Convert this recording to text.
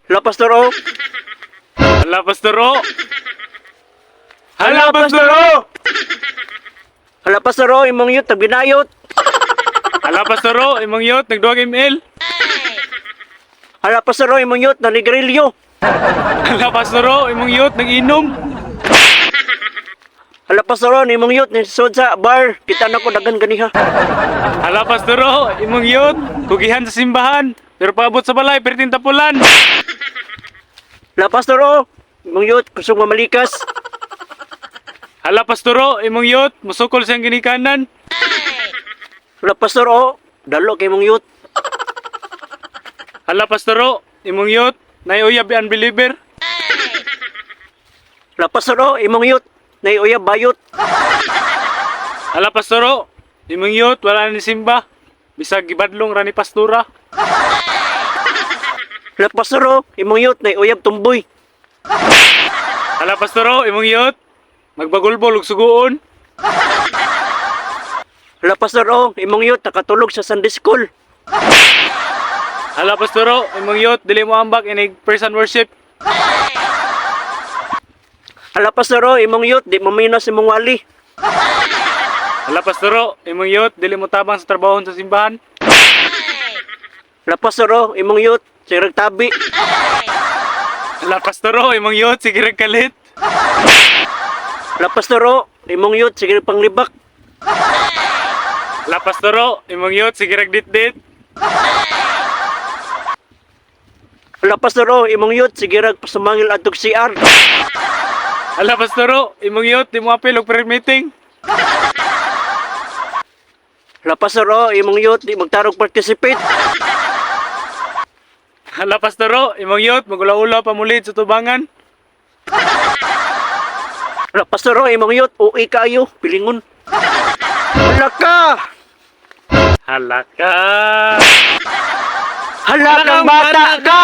Hala, Pastor O. Hala, Pastor O. Hala, Pastor O. Hala, Pastor O, imong youth nagbinayot. Hala, Pastor O, imong youth nagduwag ML. Hala, Pastor O, imong youth nanigrilyo. Hala, Pastor O, imong youth nag-inom. Hala, Pastor O, imong youth nisod sa bar. Kita na ko dagan ganiha. Hala, Pastor O, imong youth kugihan sa simbahan. Pero paabot sa balay, perting tapulan. Hala, Pastor O, imong youth kusog mamalikas. Hala, Pastor O, imong youth musukol siyang ginikanan. Hala, Pastor O, dalo kay imong youth. Hala, Pastor O, imong youth naiuyab unbeliever. Hala, Pastor O, imong youth naiuyab bayot. Hala, Pastor O, imong youth wala ni simba. Bisag gibadlong ra ni pastora. Hala, Pastor O, imong youth naiuyab tumboy. Hala, Pastor O, imong youth magbagulbol ug suguon. Hala, Pastor O, imong youth nakatulog sa Sunday school. Hala, Pastor O, imong youth dili mo ambak inig person worship. Hala, Pastor O, imong youth di mamina sa imong wali. Hala, Pastor O, imong youth dili mo tabang sa trabahon sa simbahan. Hala, Pastor O, imong youth sirag tabi. Hala, Pastor O, imong youth sige rag kalit. Hala, Pastor O, imong youth sige panglibak. Hala, Pastor O, imong youth sige rag ditdit. Hala, Pastor O, imong youth sige rag pasumangil adtog CR. Hala, Pastor O, imong youth di mo apil og prayer meeting. Hala, Pastor O, imong youth di magtarog participate. Hala, Pastor O, imong youth magula-ula pamulid sa tubangan. Hala, Pastor O, imong youth uwi kaayo pilingon. Hala ka! Hala ka. Hala kang bata ka!